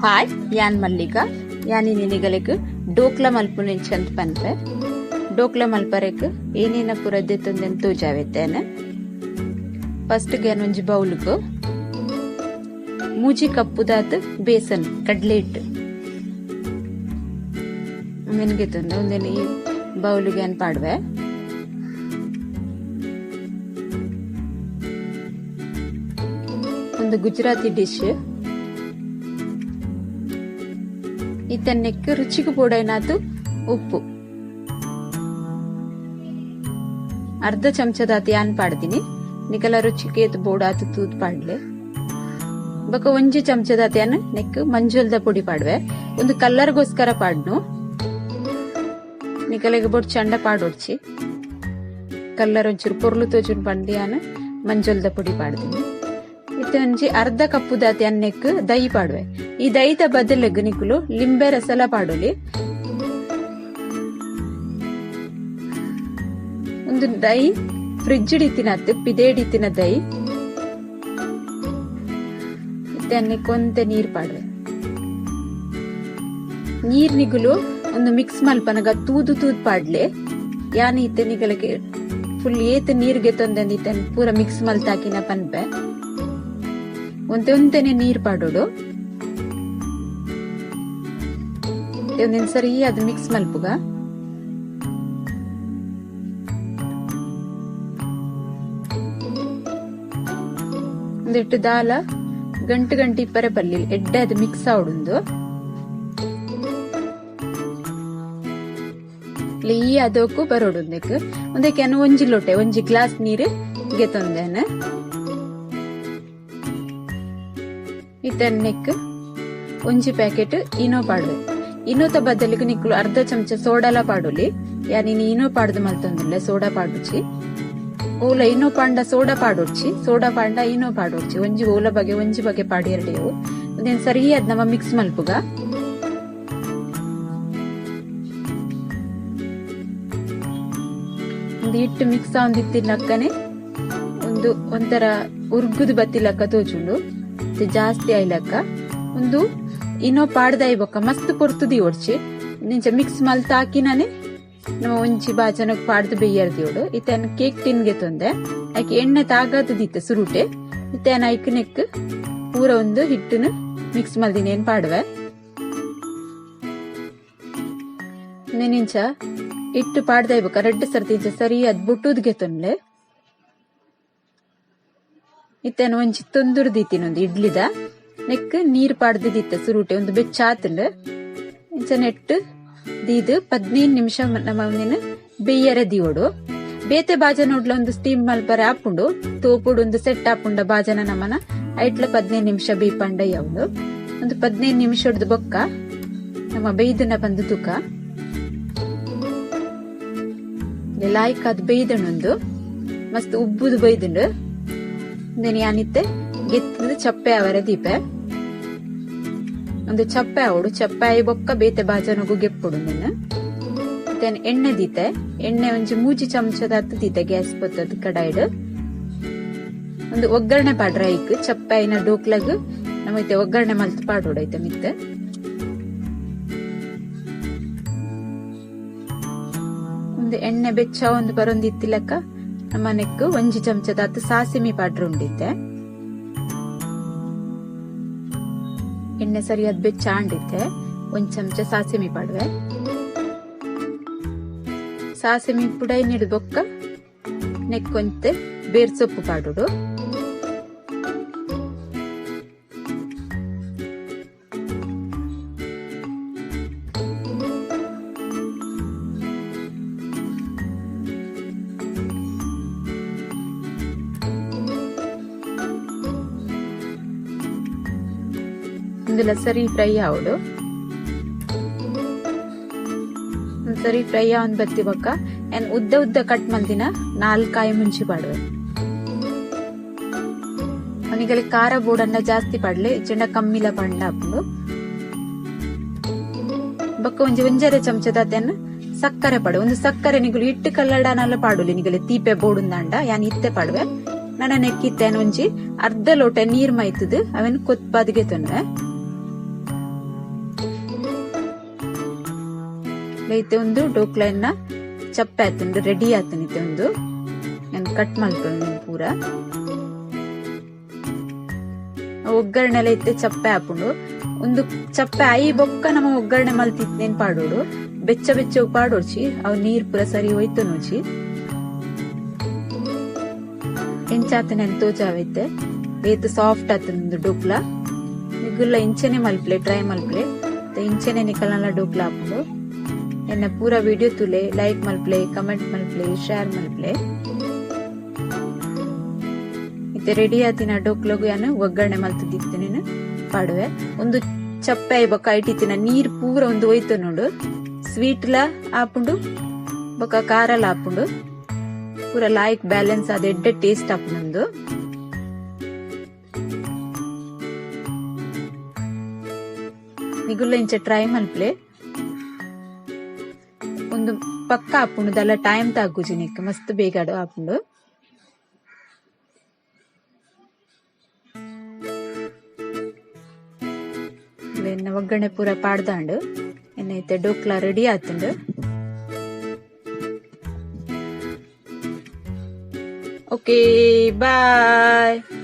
Hi, ಯಾನ್ ಮಲ್ಲಿಕ ಯಾನಿ ನಿಗಲೆಗ್ ಡೋಕ್ಲ ಮಲ್ಪುನೆಂಚಂದ್ ಪನ್ಪೆ. ಡೋಕ್ಲ ಮಲ್ಪರೆಗ್ ಏನೇನ ಪೂರ ದೆತ್ತೊಂದೆನ್ ತೋಜಾವೆತ್ತೇನೆ. ಫಸ್ಟ್ ಗ್ಯಾನ್ ಒಂಜಿ ಬೌಲ್ಗ್ ಮೂಜಿ ಕಪ್ಪುದಾತ್ ಬೇಸನ್ ಕಡ್ಲೆ ಹಿಟ್ಟು ಉಂದೆನ್ ಗೆತೊಂದು ಉಂದೆನ್ ಈ ಬೌಲ್ಗ್ ಯಾನ್ ಪಾಡುವೆ. ಒಂದು ಗುಜರಾತಿ ಡಿಶ್. ಇತ್ತನ್ನೆಕ್ ರುಚಿಗೆ ಬೋಡೈನಾತು ಉಪ್ಪು ಅರ್ಧ ಚಮಚದಾತ್ ಯಾನ್ ಪಾಡ್ದಿನಿ, ನಿಕಲ ರುಚಿಗೆ ಬೋಡಾತ್ ತೂದ್ ಪಾಡ್ಲೆ. ಬೊಕ ಒಂಜಿ ಚಮಚದಾತ್ ಯಾನ್ ನೆಕ್ ಮಂಜೊಲ್ದ ಪೊಡಿ ಪಾಡುವೆ. ಒಂದು ಕಲ್ಲರ್ಗೋಸ್ಕರ ಪಾಡ್ನು, ನಿಕಲೆಗ್ ಬೊಡ್ಚಂಡ ಪಾಡೊಡ್ಚಿ. ಕಲ್ಲರ್ ಒಂಚೂರು ಪೊರ್ಲು ತೋಜುನ್ ಪಂದ್ ಯಾನ್ ಮಂಜೊಲ್ದ ಪೊಡಿ ಪಾಡ್ದಿನಿ. ಇತ್ತೆ ಒಂಜಿ ಅರ್ಧ ಕಪ್ಪುದಾತ್ ಯಾನ್ ನೆಕ್ ದಯಿ ಪಾಡುವೆ. ಈ ದಯಿತ ಬದಲಿಗ್ ನಿಕುಲು ಲಿಂಬೆ ರಸಲ ಪಾಡೊಲಿ. ಉಂದು ದಯಿ ಫ್ರಿಜ್ ಇತ್ತಿನತ್ ಪಿದೇಡ್ ಇತ್ತಿನ ದಯಿ. ಇತ್ತೆ ನೆಕ್ ಒಂತೆ ನೀರ್ ಪಾಡುವೆ. ನೀರ್ ನಿಗುಲು ಒಂದು ಮಿಕ್ಸ್ ಮಲ್ಪನಗ ತೂದು ತೂದು ಪಾಡ್ಲೆ. ಯಾನ್ ಇತ್ತೆ ನಿಗಲಗೆ ಫುಲ್ ಏತ್ ನೀರ್ ಗೆತೊಂದೆ ಇತ್ತೆ ಪೂರ ಮಿಕ್ಸ್ ಮಲ್ತಾಕಿನ ಪನ್ಪೆ. ಒಂತೆ ಒಂತೆನೆ ನೀರ್ ಪಾಡೋಡು. ಒಂದೊಂದು ಸರಿ ಅದು ಮಿಕ್ಸ್ ಮಲ್ಪುಗ. ಒಂದಿಟ್ಟು ದಾಲ ಗಂಟು ಗಂಟು ಇಪ್ಪರೆ ಪಲ್ಲಿ ಎಡ್ಡೆ ಅದು ಮಿಕ್ಸ್ ಆವಡುಂದು. ಈ ಅದಕ್ಕೂ ಬರೋಡು ಒಂದಕ್ಕೆ ಒಂದಕ್ಕೆ ಒಂಜಿ ಲೋಟೆ ಒಂಜಿ ಗ್ಲಾಸ್ ನೀರು ಗೆತೊಂದೇನೆ. ಇತ್ತೆ ನೆಕ್ ಒಂಜಿ ಪ್ಯಾಕೆಟ್ ಇನೋ ಪಾಡುವೆ. ಇನೋತ ಬದಲಿಗೆ ನಿಕ್ಕುಲು ಅರ್ಧ ಚಮಚ ಸೋಡಾಲ ಪಾಡೊಲಿ. ಯಾನ್ ಇನಿ ಇನೋ ಪಾಡ್ದು ಮಲ್ತೊಂದುಲ್ಲೆ, ಸೋಡಾ ಪಾಡುಚಿ. ಓಲ ಇನೋ ಪಾಂಡ ಸೋಡಾ ಪಾಡೊಡ್ಚಿ, ಸೋಡಾ ಪಾಂಡ ಇನೋ ಪಾಡೊಡ್ಚಿ. ಒಂಜಿ ಓಲ ಬಗೆ ಒಂಜಿ ಬಗೆ ಪಾಡಿಯರಡಿಯವು. ಉಂದೆನ್ ಸರಿಯಾದ್ ನಮ ಮಿಕ್ಸ್ ಮಲ್ಪುಗ. ಒಂದು ಹಿಟ್ಟು ಮಿಕ್ಸ್ ಆವೊಂದಿತ್ತಿನಕ್ಕನೆ ಒಂದು ಒಂಥರ ಉರ್ಗುದು ಬತ್ತಿಲಕ್ಕ ತೋಜುಂಡು, ಜಾಸ್ತಿ ಆಯ್ಲಕ್ಕ. ಒಂದು ಇನೋ ಪಾಡ್ದಾಯಿ ಬೊಕ್ಕ ಮಸ್ತ್ ಪೊರ್ತುದಿ ಒಡ್ಚಿ ನಿಂಚ ಮಿಕ್ಸ್ ಮಲ್ತ್ ಹಾಕಿನಾನೆ ನಮ್ಮ ಒಂಜಿ ಬಾಜನಕ್ ಪಾಡ್ದು ಬೆಯ್ಯರ್ ದಿಯೋಡು. ಇತ್ತೆ ಕೇಕ್ ಟಿನ್ ಗೆ ತೊಂದೆ ಐಕ್ ಎಣ್ಣೆ ತಾಗದಿತ್ತೆ ಸುರುಟೆ. ಇತ್ತೆ ಐಕ್ ನೆಕ್ ಪೂರ ಒಂದು ಹಿಟ್ಟನ್ನು ಮಿಕ್ಸ್ ಮಲ್ದಿನಿ ಏನ್ ಪಾಡುವೆ. ನಿಂಚ ಹಿಟ್ಟು ಪಾಡ್ದಾಯಿ ಬೊಕ್ಕ ರಡ್ಡ್ ಸರ್ತಿ ಇಂಚ ಸರಿ ಅದ್ ಬುಟ್ಟುದ್ಗೆ ತೊಂದೆ. ಇತ್ತೆ ಒಂಜಿ ತೊಂದುರು ದೀತಿನ ಒಂದು ಇಡ್ಲಿದ ನೆಕ್ ನೀರ್ ಪಾಡ್ದಿತ್ತ ಸುರುಟೆ ಒಂದು ಬೆಚ್ಚಾತುಂಡು. ಇಂಚ ನೆಟ್ಟು ದೀದ್ 15 ನಿಮಿಷ ನಮ್ಮ ಒಂದಿನ ಬೆಯ್ಯರೆ ದಿಯೋಡು. ಬೇತೆ ಬಾಜನ ಉಡ್ಲ ಒಂದು ಸ್ಟೀಮ್ ಮಲ್ಪರೆ ಆಪುಂಡು, ತೋಪುಡು ಒಂದು ಸೆಟ್ ಆಪುಂಡ ಬಾಜನ ನಮನ ಐಟ್ಲ 15 ನಿಮಿಷ ಬೇಯ್ಪಂಡ ಯಾವ್ದು. ಒಂದು 15 ನಿಮಿಷದ ಬೊಕ್ಕ ನಮ್ಮ ಬೇಯ್ದನ ಬಂದು ತೂಕ ಲಾಯ್ಕ್ ಅದು ಬೇಯ್ದಣೊಂದು ಮಸ್ತ್ ಉಬ್ಬುದು ಬೈದುಂಡು. ಯಾನಿತ್ತೆ ಗೆತ್ತದು ಚಪ್ಪೆ ಅವರ ದೀಪೆ ಒಂದು ಚಪ್ಪೆ ಅವಡು ಚಪ್ಪೆ ಆಯಿ ಬೊಕ್ಕ ಬೇತೆ ಬಾಜನಗು ಗೆಪ್ಪುಡು. ನಿನ್ನ ಎಣ್ಣೆ ದೀತೆ, ಎಣ್ಣೆ ಒಂಜಿ ಮೂಜಿ ಚಮಚದ ಹತ್ತು ದೀತೆ ಗ್ಯಾಸ್ ಪೊತ್ತದ ಕಡಾಯಿಡ್. ಒಂದು ಒಗ್ಗರಣೆ ಪಾಡ್ರ ಐಕ್ ಚಪ್ಪೆ ಆಯಿನ ಡೋಕ್ಲಗ್ ನಮೈತೆ ಒಗ್ಗರಣೆ ಮಲ್ತ್ ಪಾಡೋಡು ಐತೆ ಮಿತ್ತೆ. ಒಂದು ಎಣ್ಣೆ ಬೆಚ್ಚ ಒಂದು ಬರೊಂದು ಇತ್ತಿಲಕ್ಕ ನಮ್ಮ ನೆಕ್ ಒಂಜಿ ಚಮಚದ ಹತ್ತು ಸಾಸಿಮಿ ಪಾಡ್ರ ಉಂಡಿತ್ತೆ. ಎಣ್ಣೆ ಸರಿಯಾದ ಬೆಚ್ಚ ಆಂಡಿತ್ತೆ ಒಂದ್ ಚಮಚ ಸಾಸಿಮಿ ಪಾಡುವೆ. ಸಾಸಿಮಿ ಪುಡೈ ನೀಡು ಬೊಕ್ಕ ನೆಕ್ಕೊಂತೆ ಬೇರ್ ಸೊಪ್ಪು ಪಾಡುಡು. ಇಂದುಲ ಸರಿ ಫ್ರೈ ಆವಡು. ಸರಿ ಫ್ರೈ ಆವೊಂದು ಬತ್ತಿ ಬೊಕ್ಕ ಏನ್ ಉದ್ದ ಉದ್ದ ಕಟ್ ಮಲ್ದಿನ 4 ಕಾಯಿ ಮುಂಚಿ ಪಾಡುವೆ. ಅವನಿಗಲ್ಲಿ ಖಾರ ಬೋಡನ್ನ ಜಾಸ್ತಿ ಪಾಡ್ಲೆ, ಇಜ್ಜಂಡ ಕಮ್ಮಿಲ ಪಂಡ ಆಪುಂಡು. ಬೊಕ್ಕ ಒಂಜಿ ಒಂಜರೆ ಚಮಚದ ಸಕ್ಕರೆ ಪಾಡು. ಒಂದು ಸಕ್ಕರೆ ನಿಗುಲು ಹಿಟ್ಟು ಕಲ್ಲಡನಲ್ಲ ಪಾಡುಲಿ ನಿಗಲೆ ತೀಪೆ ಬೋಡುಂದಾಂಡ ಯಾನ್ ಇತ್ತೆ ಪಾಡುವೆ. ನನ ನೆಕ್ಕಿತ್ತೇನ ಒಂಜಿ ಅರ್ಧ ಲೋಟ ನೀರ್ ಮೈತದು ಅವನ್ ಕೊತ್ಪಾದಿಗೆ ತೊನ್ವೆ. ಇತ್ತೆ ಉಂದು ಡೋಕ್ಲ ಚಪ್ಪೆ ಆತುಂಡು ರೆಡಿ ಆತುಂಡು ಇತ್ತೆ ಉಂದು. ಯಾನ್ ಕಟ್ ಮಲ್ಪೊಡು ಪೂರ. ಒಗ್ಗರಣೆಲ ಇತ್ತೆ ಚಪ್ಪೆ ಆಪುಂಡು. ಉಂದು ಚಪ್ಪೆ ಆಯಿ ಬೊಕ್ಕ ನಮ ಒಗ್ಗರಣೆ ಮಲ್ತಿತ್ತೇನ್ ಪಾಡೊಡು. ಬೆಚ್ಚ ಬೆಚ್ಚ ಪಾಡೊಡ್ಚಿ ಅವು ನೀರ್ ಪೂರ ಸರಿ ಒಯ್ತೊನೊಚಿ. ಎಂಚಾತುಂಡು ತೋಜಾವೆ ಇತ್ತೆ. ಏತ್ ಸಾಫ್ಟ್ ಆತುಂಡು ಡೋಕ್ಲ. ನಿಗುಲ್ಲ ಇಂಚನೆ ಮಲ್ಪುಲೆ ಟ್ರೈ ಮಲ್ಪುಲೆ. ಇಂಚನೆ ನಿಕಲ್ನಲ ಡೋಕ್ಲ ಆಪುಂಡು. ಎನ್ನ ಪೂರ ವಿಡಿಯೋ ತೂಲೆ, ಲೈಕ್ ಮಲ್ಪುಲೆ, ಕಮೆಂಟ್ ಮಲ್ಪುಲೆ, ಶೇರ್ ಮಲ್ಪುಲೆ. ಇತ್ತೆ ರೆಡಿ ಆತಿನ ಡೋಕ್ಲಗು ಯಾನ್ ಒಗ್ಗರಣೆ ಮಲ್ತುದಿತ್ತಿನೆನ್ ಪಾಡುವೆ. ಉಂದು ಚಪ್ಪೆ ಆಯಿ ಬೊಕ್ಕ ಐಟ್ ಇತ್ತಿನ ನೀರ್ ಪೂರ ಉಂದು ಒಯ್ತೊನುಂಡು. ಸ್ವೀಟ್ ಲ ಆಪುಂಡು ಬೊಕ್ಕ ಖಾರಲ ಆಪುಂಡು. ಪೂರ ಲಾಯ್ಕ್ ಬ್ಯಾಲೆನ್ಸ್ ಆದ್ ಎಡ್ಡೆ ಟೇಸ್ಟ್ ಆಪುಂಡು ಉಂದು. ನಿಗುಲ್ಲ ಇಂಚ ಟ್ರೈ ಮಲ್ಪುಲೆ. ಉಂದು ಪಕ್ಕ ಆಪುಂಡು ದಾಲ ಟೈಮ್ ತಾಗುಜಿ ನೆಕ್ ಮಸ್ತ್ ಬೇಗ ಆಪುಂಡು. ಎನ್ನ ಒಗ್ಗರಣೆ ಪೂರ ಪಾಡ್ದಾಂಡ್. ಎನ್ನ ಇತ್ತೆ ಡೋಕ್ಲ ರೆಡಿ ಆತುಂಡು. Okay, bye.